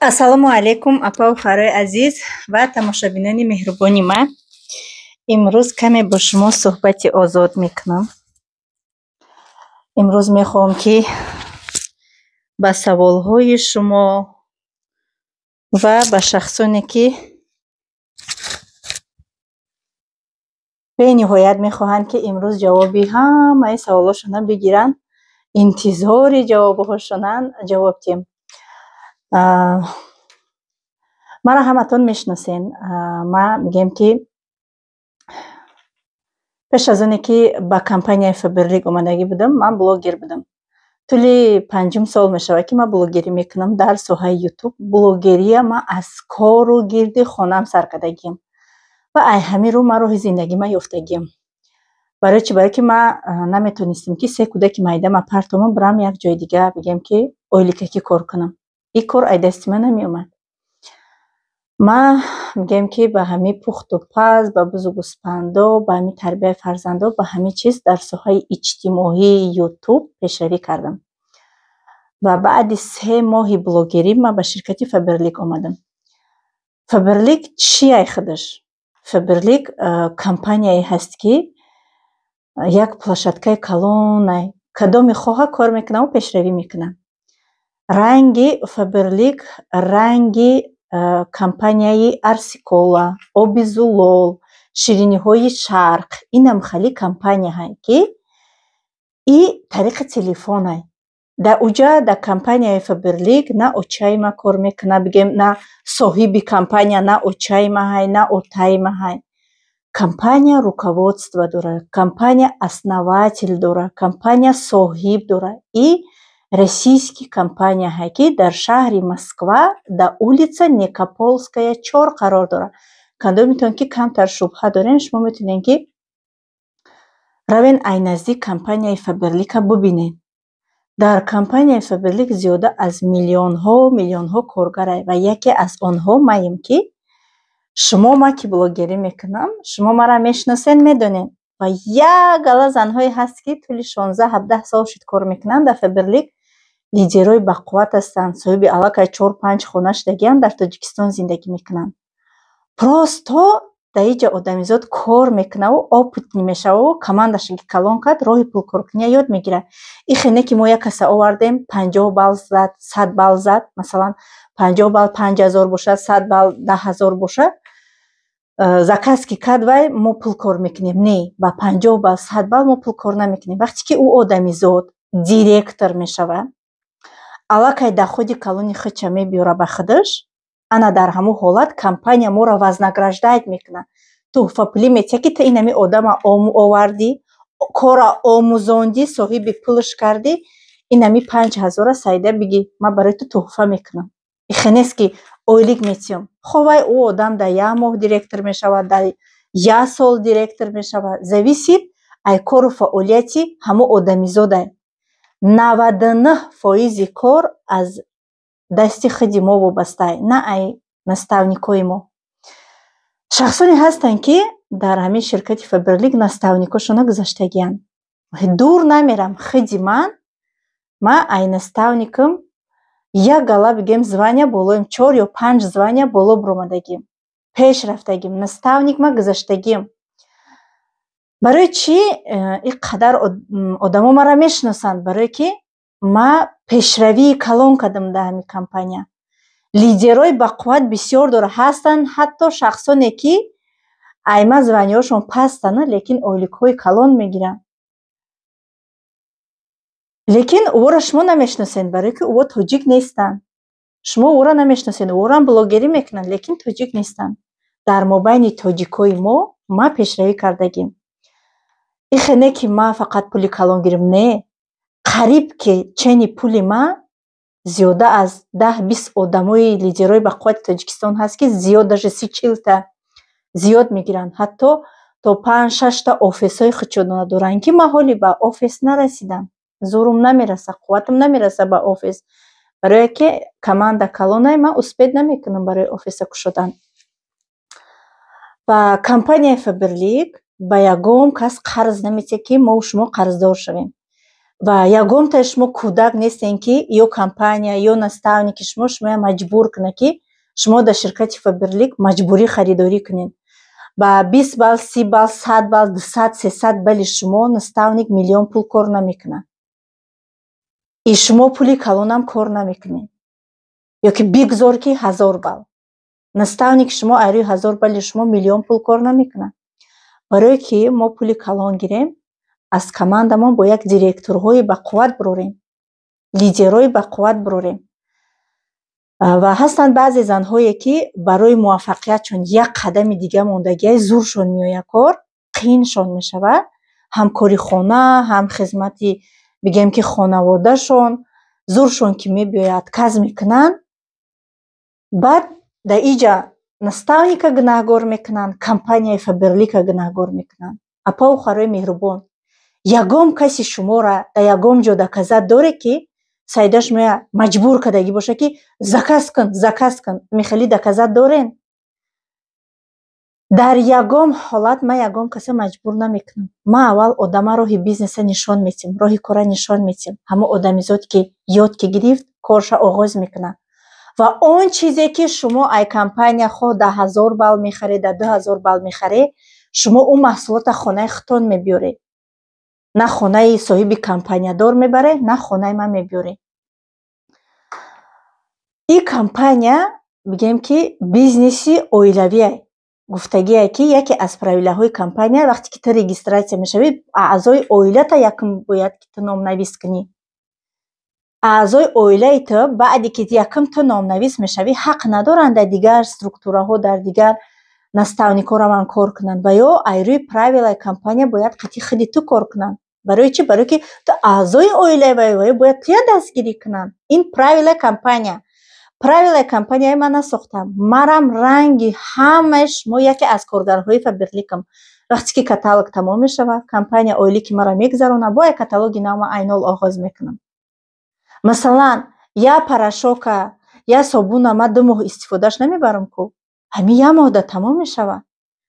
Ассалому алайкум, апаву хоҳарои азиз ва тамошобинони меҳрубони ман. Имрӯз каме бо шумо суҳбати озод мекунам. Имрӯз мехоҳам, ки ба саволҳои шумо ва ба шахсоне, ки бениҳоят мехоҳанд, ки имрӯз ҷавоби ҳамаи саволҳошонро бигиранд, интизори ҷавобҳошонанд, ҷавоб диҳем. Маро ҳаматон мешиносен. Ман мегӯям, ки пеш аз оне ки ба компанияи Фаберлик омадагӣ будам, ман блогер будам. Тӯли панҷум сол мешавад, ки ман блогерӣ мекунам дар соҳаи Ютуб. Блогерия ман аз кору гирди хонаам сар кардагиам ва ай ҳамин рӯ ман роҳи зиндагима ёфтагиам. Барои чӣ? Барое ки ман наметонистам, ки се кӯдаки майдама партомам, бирам як ҷои дига, бигӯям, ки ойликакӣ кор кунам. Ин кор ай дасти ман намеомад. Ман мегӯям, ки ба ҳамин пухту паз, ба бузу гӯспандо, ба ҳамин тарбияи фарзандо, ба ҳамин чиз дар соҳаи иҷтимоии Ютуб пешравӣ кардам. Ва баъди 3 моҳи блогерӣ ман ба ширкати Фаберлик омадам. Фаберлик чи ай худаш? Фаберлик компанияе ҳаст, ки як площадкаи калонай, кадоме хоҳа, кор мекунаву пешравӣ мекунад. Ранги Фаберлик, ранги компанияи Арсикола, оби Зулол, шириниҳои Шарқ, инам хали компанияҳае, ки и тариқи телефонай. Дар уҷа, дар компанияи Фаберлик, на очаи ма кор мекунад, бигӯем, на соҳиби компания, на очаи ма ҳай, на отаи ма ҳай. Компания руководство дорад, компания основатель дорад, компания соҳиб дорад. И российский компанияҳае, ки дар шаҳри Москва, дар улица Никопольская 4 қарор дорад. Кадомитон ки камтар шубҳа дорен, шумо метавонед, ки равен, ай наздик компанияи Фаберлика бубинед. Дар компанияи Фаберлик зиёда аз миллионҳо миллионҳо коргарай ва яке аз онҳо маем, ки шумо, ма ки блогерӣ мекунам, шумо маро мешиносед, медонед. Ва як гала занҳое ҳаст, ки тӯли 16-17 сол шуд, кор мекунанд дар Фаберлик, лидерҳои бақувват ҳастанд, соҳиби аллакай чор панҷ хона шудагианд, дар Тоҷикистон зиндагӣ мекунанд. Просто дар инҷа одамизод кор мекунаву опытный мешававу командаша ки калон кард, роҳи пулкоркуния ёд мегирад. Ихе не ки мо як каса овардем, 50 балл зад, 100 балл зад, масалан, 50 балл 5000 бошад, 100 балл 10 000 бошад, заказ ки кард вай, мо пул кор мекунем. Не, ба 50 балл, 100 балл мо пул кор намекунем. Вақте ки ӯ одамизод директор мешавад, аллакай доходи калони худша мебиёра ба худаш, ана дар ҳамун ҳолат компания моро вознаграждать мекунад, туҳфапулӣ метиҳад, ки ту инами одама овардӣ, кора омӯзондӣ, соҳиби пулш кардӣ, инами 5000-а, Саида, бигӣ, ман барои ту туҳфа мекунам. Ихе нест, ки ойлик метиҳам. Хо, вай ӯ одам дар як моҳ директор мешавад, дар як сол директор мешавад, зависит ай кору фаъолияти ҳамун одамизодай. 99 фоизи кор аз дасти худи мо вобастае, на ай наставникҳои мо. Шахсоне ҳастанд, ки дар ҳамин ширкати Фаберлик наставникҳошона гузаштагианд. Дур намерам, худи ман ай наставникам як гала, бигӯем, звания болоем, чор ё панҷ звания боло биромадагим, пеш рафтагим, наставник ма гузаштагим. Барои чӣ ин қадар одамо маро мешиносанд? Барое ки ма пешравии калон кардам дар ҳамин компания. Лидерҳои бақувват бисёр дорад ҳастанд, ҳатто шахсоне, ки айма званияҳошон пастанд, лекин ойликҳои калон мегиранд. Лекин ӯро шумо намешиносед, барое ки ӯ тоҷик нестанд. Шумо ӯро намешиносед, ӯрам блогерӣ мекунанд, лекин тоҷик нестанд. Дар мобайни тоҷикҳои мо ман пешравӣ кардагим. Ихе не ки ман фақат пули калон гирам, не, қариб ки чени пули ман зиёда аз 10-20 одамои лидерҳои бақуввати Тоҷикистон ҳаст, ки зиёд, даже 30-40 та зиёд мегиранд, ҳатто то панҷ шашта офисҳои худшона доранд, ки ман ҳоли ба офис нарасидам, зӯрум намераса, қувватам намераса ба офис, барое ки команда калонай, ман успеть намекунам барои офиса кушодан. Ва компанияи Фаберлик ба ягон кас қарз наметиҳад, ки мову шумо қарздор шавем. Ва ягонтаи шумо кӯдак нестем, ки ё компания, ё наставники шумо шумоя маҷбур кунад, ки шумо дар ширкати Фаберлик маҷбурӣ харидорӣ кунед. Ба 20 балл, 30 балл, 100 балл, 200, 300 балли шумо наставник миллион пул кор намекунад. И шумо пули калонам кор намекунед. Ё ки бигзор, ки 1000 балл. Наставник шумо аз рӯи 1000 балли шумо миллион пул кор намекунад. Барое ки мо пули калон гирем, аз командамон бо як директорҳои бақувват бирорем, лидерҳои бақувват бирорем. Ва ҳастанд баъзе занҳое, ки барои муваффақиятшон як қадами дига мондагиай, зуршон меояд, кор қииншон мешавад, ҳам кори хона, ҳам хизмати, бигем ки, хонаводашон, зуршон ки мебиёяд, отказ мекунанд. Баъд дар иҷа наставника гунаҳгор мекунанд, компанияи Фаберлика гунаҳгор мекунанд. Апаву хоҳарои меҳрубон, ягон каси шуморо дар ягон ҷо доказать доре, ки Саида шумоя маҷбур кардагӣ бошад, ки заказ кун, заказ кун? Мехелӣ доказать дорен? Дар ягон ҳолат ман ягон каса маҷбур намекунам. Ман аввал одама роҳи бизнеса нишон метиҳам, роҳи кора нишон метиҳам. Ҳамон одамизод ки ёд ки гирифт, корша оғоз мекунад. Ва он чизе ки шумо ай компания хоҳ да 1000 балл мехаред, да 2000 балл мехаред, шумо ӯ маҳсулота хонаи худтон мебиёред. На хонаи соҳиби компаниядор мебаред, на хонаи ман мебиёред. Ин компания, бигем ки, бизнеси оилавие. Гуфтагие, ки яке аз правилаҳои компания: вақте ки ту регистрация мешавӣ, аъзои оилата якум бояд ки ту номнавис кунӣ. Аъзои оилаи ту баъде ки якум ту номнавис мешавӣ, ҳақ надоранд дар дигар структураҳо, дар дигар наставникҳо раванд кор кунанд. Ва ё ай рӯи правилаи компания бояд қатъи худи ту кор кунанд. Барои чӣ? Барое ки ту аъзои оилаи вай ва ё бояд туя дастгирӣ кунанд. Ин правилаи компания. Правилаи компанияи ман насохтам. Марам ранги ҳамаи шумо яке аз коргарҳои Фаберликам. Вақте ки каталог тамом мешавад, компания оилӣ ки маро мегузаронад, бо як каталоги нав ман айнол оғоз мекунам. Масалан, як порошока, як собуна ман 2 моҳ истифодааш намебарам ку. Ҳамин як моҳда тамом мешавад.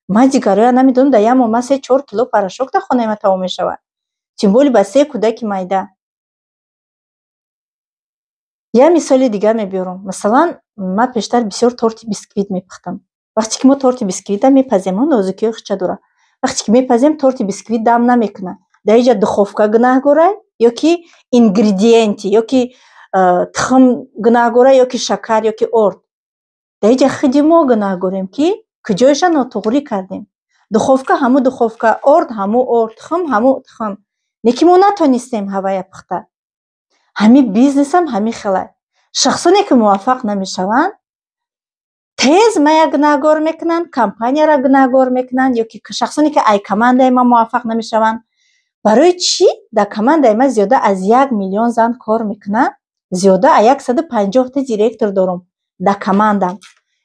Ман дигароя намедонам, дар як моҳ ман 3-4 кило порошок дар хонаи ман тамом мешавад. Тем более ба се кӯдаки майда. Як мисоли дигар мебиёрам. Масалан, ман пештар бисёр торти бисквит мепухтам. Вақте ки мо торти бисквита мепазем, нозукиҳои худша дорад. Вақте ки мепазем, торти бисквит дам намекунад. Дар инҷа духовка гунаҳгорай ё ки ингредиенти, ё ки тухм гунаҳгорай, ё ки шакар, ё ки орд? Дар инҷа худи мо гунаҳгорем, ки куҷояша нотуғрӣ кардем. Духовка ҳамун духовка, орд ҳамун орд, тухм ҳамун тухм. Лекин мо натонистем ҳавая пухта. Ҳамин бизнесам ҳамин хелай. Шахсоне ки муваффақ намешаванд, тез мая гунаҳгор мекунанд, компанияро гунаҳгор мекунанд, ё ки шахсоне ки ай командаи ман муваффақ намешаванд. Барои чӣ дар командаи ман зиёда аз 1 миллион зан кор мекунад, зиёда аз 150-та директор дорам дар командам.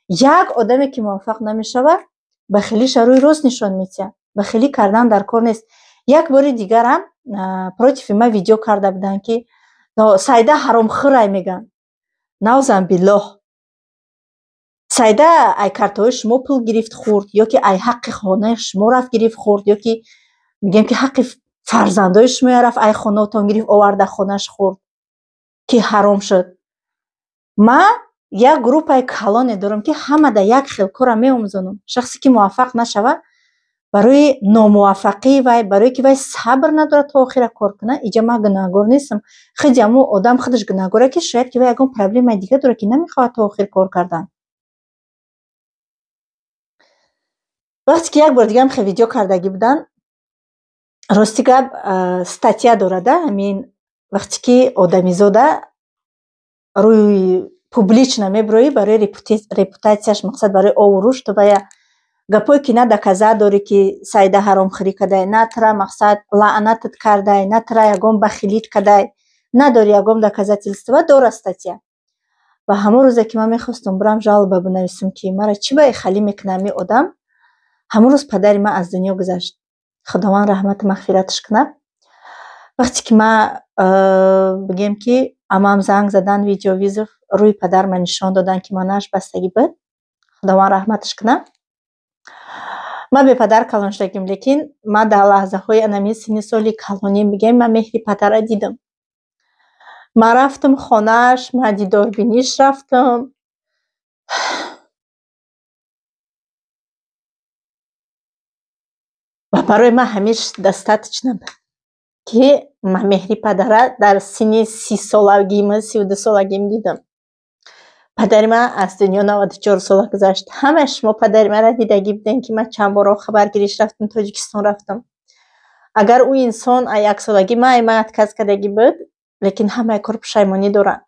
Як одаме ки муваффақ намешавад, бахилиша рӯи рост нишон медиҳад. Бахилӣ кардан дар кор нест. Як бори дигарам против ман видео карда буданд, ки Сайда ҳаромхӯрай мегӯянд. Наузан биллоҳ. Сайда ай картаҳои шумо пул гирифт хӯрд, ё ки ай ҳаққи хонаи шумо рафт гирифт хӯрд, ё ки, мегӯем ки, ҳаққи фарзандои шумоя рафт ай хонаотон гирифт, оварда хонааш хӯрд, ки ҳаром шуд? Ман як группаи калоне дорам, ки ҳама дар як хел кора меомӯзонам. Шахсе ки муваффақ нашавад, барои номуваффақии вай, барое ки вай сабр надорад то охира кор кунад, иҷа ман гунаҳгор нестам. Худи ҳамун одам худаш гунаҳгор, ки шояд ки вай ягон проблемаи дига дорад, ки намехоҳад то охир кор кардан. Вақте ки як бори дигарам хел видео кардагӣ буданд, рости гап, статья дорада ҳамин. Вақте ки одамизода рӯи публично мебироӣ, барои репутатсияш, мақсад, барои ову рушд, вая гапое ки на доказать дорӣ, ки Саида ҳаромхӯрӣ кардай, на тура, мақсад, лаънатат кардай, на тура ягон бахилит кардай, надорӣ ягон доказательства, дора статья. Ва ҳамон рӯзе ки ман мехостам бирам жалоба бинависам, ки мара чӣ ба халӣ мекунад ҳамин одам, ҳамон рӯз падари ман аз дунё гузашт. Худованд раҳмату мағфираташ кунад. Вақте ки ман, бигем ки, амам занг задан, видеовызов, рӯи падарма нишон доданд, ки манаш бастагӣ буд, Худованд раҳматаш кунад. Ман бепадар калон шудагим, лекин ман дар лаҳзаҳои анами синни соли калонӣ бигем, ман меҳри падарро дидам. Ман рафтам хонааш, ман дидорбиниш рафтам. Ва барои ман ҳамеш достаточно буд, ки ман меҳри падарро дар синни 30-солагим, 32-солагим дидам. Падари ман аз дунё 94 сола гузашт. Ҳамаи шумо падари маро дидагӣ будем, ки ман чанд борҳо хабаргириш рафтам, Тоҷикистон рафтам. Агар ӯ инсон аз яксолагӣ ман ай ман отказ кардагӣ буд, лекин ҳамаи кор пушаймонӣ дорад.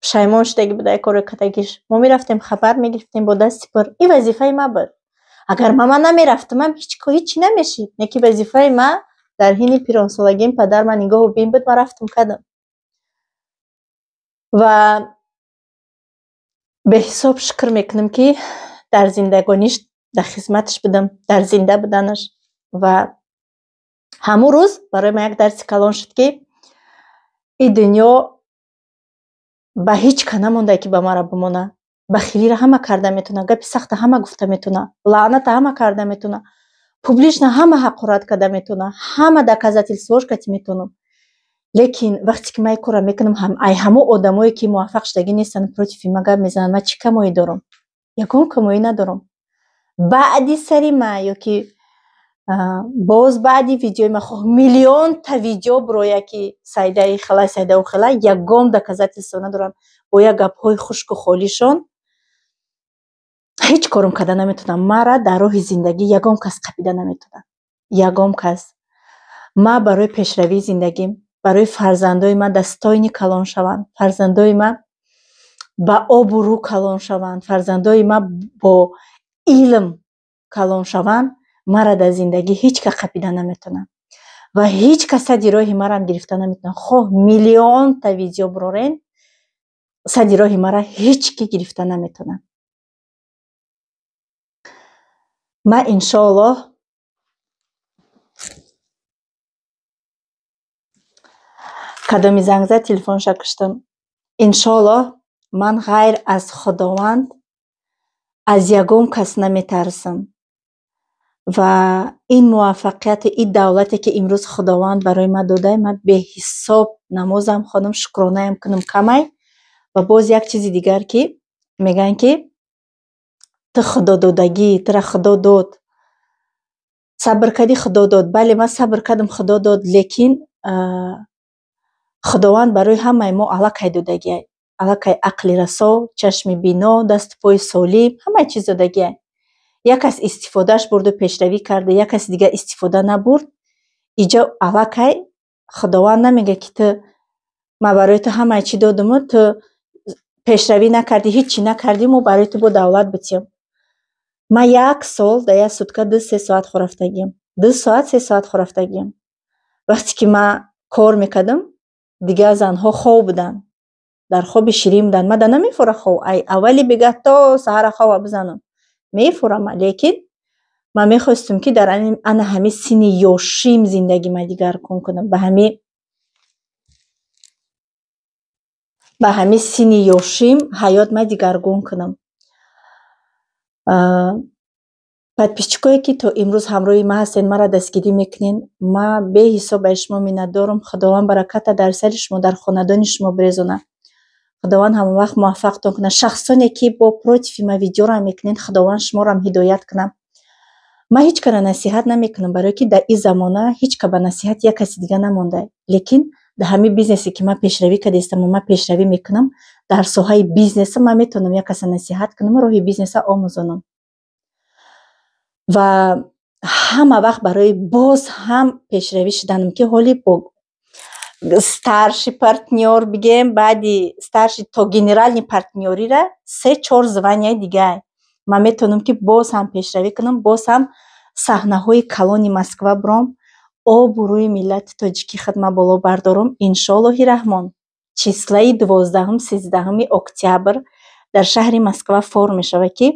Пушаймон шудагӣ буд ай кори кардагиш. Мо мерафтем, хабар мегирифтем бо дасти пур. Ин вазифаи ман буд. Агар ман намерафтам, ман ҳеҷ намешид. Лекин вазифаи ман дар ҳини пиронсолагим падар ман нигоҳу бин буд, ман рафтам кардам. Ва беҳисоб шукр мекунам, ки дар зиндагониш дар хизматаш будам, дар зинда буданаш. Ва ҳамун рӯз барои ман як дарси калон шуд, ки ин дунё ба ҳеҷ ка намонда, ки ба мара бимона. Бахилиро ҳама карда метавона, гапи сахта ҳама гуфта метавона, лаъната ҳама карда метавона, публично ҳама ҳақорат карда метавона, ҳама доказательствош кати метавонам. Лекин вақте ки ман ин корро мекунам, ай ҳамон одамое, ки муваффақ шудагӣ нестанд, против ман гап мезананд, ман чӣ камоӣ дорам? Ягон камоӣ надорам. Баъди сари ман ё ки боз баъди видеои ман хоҳ миллионта видео бироя, ки Саидаи хела, Саида ӯ хела, ягон доказательство надорам. Бо як гапҳои хушку холишон ҳеҷ корам карда наметавонам. Мара дар роҳи зиндагӣ ягон кас қапида наметавонад. Ягон кас. Ман барои пешравии зиндагим, барои фарзандои ман дастойни калон шаванд, фарзандои ман ба обу рӯ калон шаванд, фарзандои ман бо илм калон шаванд, мара дар зиндагӣ ҳеҷ кас қапида наметавонад ва ҳеҷ кас сади роҳи марам гирифта наметавонад. Хоҳ миллионта видео бирорен, сади роҳи мара ҳеҷ ки гирифта наметавонад. Ман иншоаллоҳ кадоми занг зад, телефонша куштам. Иншоаллоҳ ман ғайр аз Худованд аз ягон кас наметарсам. Ва ин муваффақияти, ин давлате, ки имрӯз Худованд барои ман додае, ман беҳисоб намозам хонам, шукронаям кунам камай. Ва боз як чизи дигар, ки мегӯянд, ки ту худододагӣ, тура Худо дод. Сабр кардӣ, Худо дод. Бале, ман сабр кардам, Худо дод, лекин Худованд барои ҳамаи мо аллакай додагиай. Аллакай ақли расо, чашми бино, дасту пои солим, ҳамаи чиз додагиай. Як кас истифодааш бурду пешравӣ карда, як каси дигар истифода набурд. Иҷо аллакай Худованд намегӯяд, ки ту ман барои ту ҳамаи чӣ додаму ту пешравӣ накардӣ, ҳеҷ чӣ накардӣ, мо барои ту бо давлат битиём. Ман як сол дар як сутка 2-3 соат хӯрафтагиам. 2 соат, 3 соат хӯрафтагиам. Вақте ки ман кор мекардам, дигар занҳо хоб буданд. Дар хоби ширин буданд. Ман да намефура хоб. Ай аввали бегаҳ то саҳара хоба бизанам. Мефурам, лекин ман мехостам, ки дар ана ҳами синни ёшим зиндагӣ ман дигаргун кунам. Ба ҳами синни ёшим ҳаёт ман дигаргун кунам. Подписчикое, ки то имрӯз ҳамроҳи ман ҳастед, маро дастгирӣ мекунед, ман беҳисоб ба шумо миннатдорам. Худованд бараката дар сари шумо, дар хонадони шумо бирезонад. Худованд ҳамавақт муваффақтон кунад. Шахсоне, ки бо против ман видеоро мекунед, Худованд шуморо ҳидоят кунад. Ман ҳеҷ кара насиҳат намекунам, барое ки дар ин замона ҳеҷ ка ба насиҳати як каси дига намонда. Лекин дар ҳамин бизнесе, ки ман пешравӣ кардаистаму ман пешравӣ мекунам, дар соҳаи бизнеса ман метавонам як каса насиҳат кунаму роҳи бизнеса омӯзонам. Ва ҳама вақт барои боз ҳам пешравӣ шуданам, ки ҳоли бо старший партнёр бигем, баъди старший то генеральный партнёрира се чор званияи дигар ман метавонам, ки боз ҳам пешравӣ кунам, боз ҳам саҳнаҳои калони Москва биром, обрӯи миллати тоҷикӣ хидмат боло бардорам. Иншоаллоҳи раҳмон, числаи 12-ум, 13-уми октябр дар шаҳри Москва форум мешавад, ки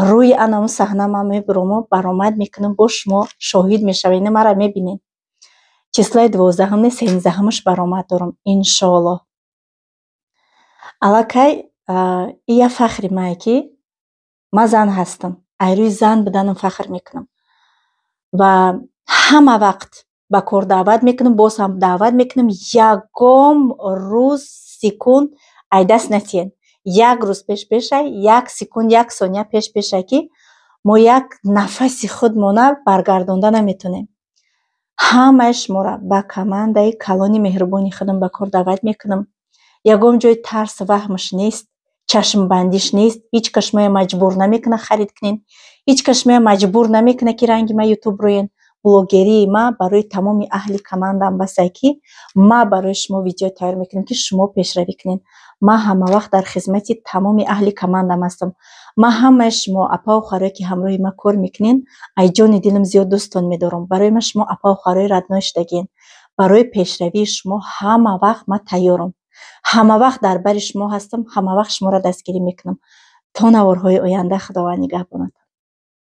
рӯи анамун саҳна ман мебурому баромад мекунам, бо шумо шоҳид мешавед, ина маро мебинед. Числаи 12-ум не, 13-умаш баромад дорам, иншоаллоҳ. Аллакай ин як фахри мае, ки ман зан ҳастам. Ай рӯи зан буданам фахр мекунам. Ва ҳама вақт ба кор даъват мекунам, боз ҳам даъват мекунам. Ягон рӯз, секунд ай даст натиҳен. Як рӯз пеш пешай, як секунд, як сония пеш пешай, ки мо як нафаси худмона баргардонда наметонем. Ҳамаи шуморо ба командаи калони меҳрубони худам ба кор даъват мекунам. Ягон ҷои тарс, ваҳмаш нест, чашмбандиш нест. Ҳеҷ кас шумоя маҷбур намекунад харид кунен, ҳеҷ кас шумоя маҷбур намекунад, ки ранги ма Ютуб рӯен. Блогерии ма барои тамоми аҳли командаам басай, ки ма барои шумо видео тайёр мекунем, ки шумо пешравӣ кунед. Ман ҳамавақт дар хизмати тамоми аҳли командам ҳастам. Ман ҳамаи шумо, апаву хоҳарое, ки ҳамроҳи ман кор мекунен, ай ҷони дилам зиёд дӯстон медорам. Барои ман шумо апаву хоҳарои родной шудагиен. Барои пешравии шумо ҳама вақт ман тайёрам, ҳама вақт дар бари шумо ҳастам, ҳама вақт шуморо дастгирӣ мекунам. То наворҳои оянда, Худованд нигаҳбонатон.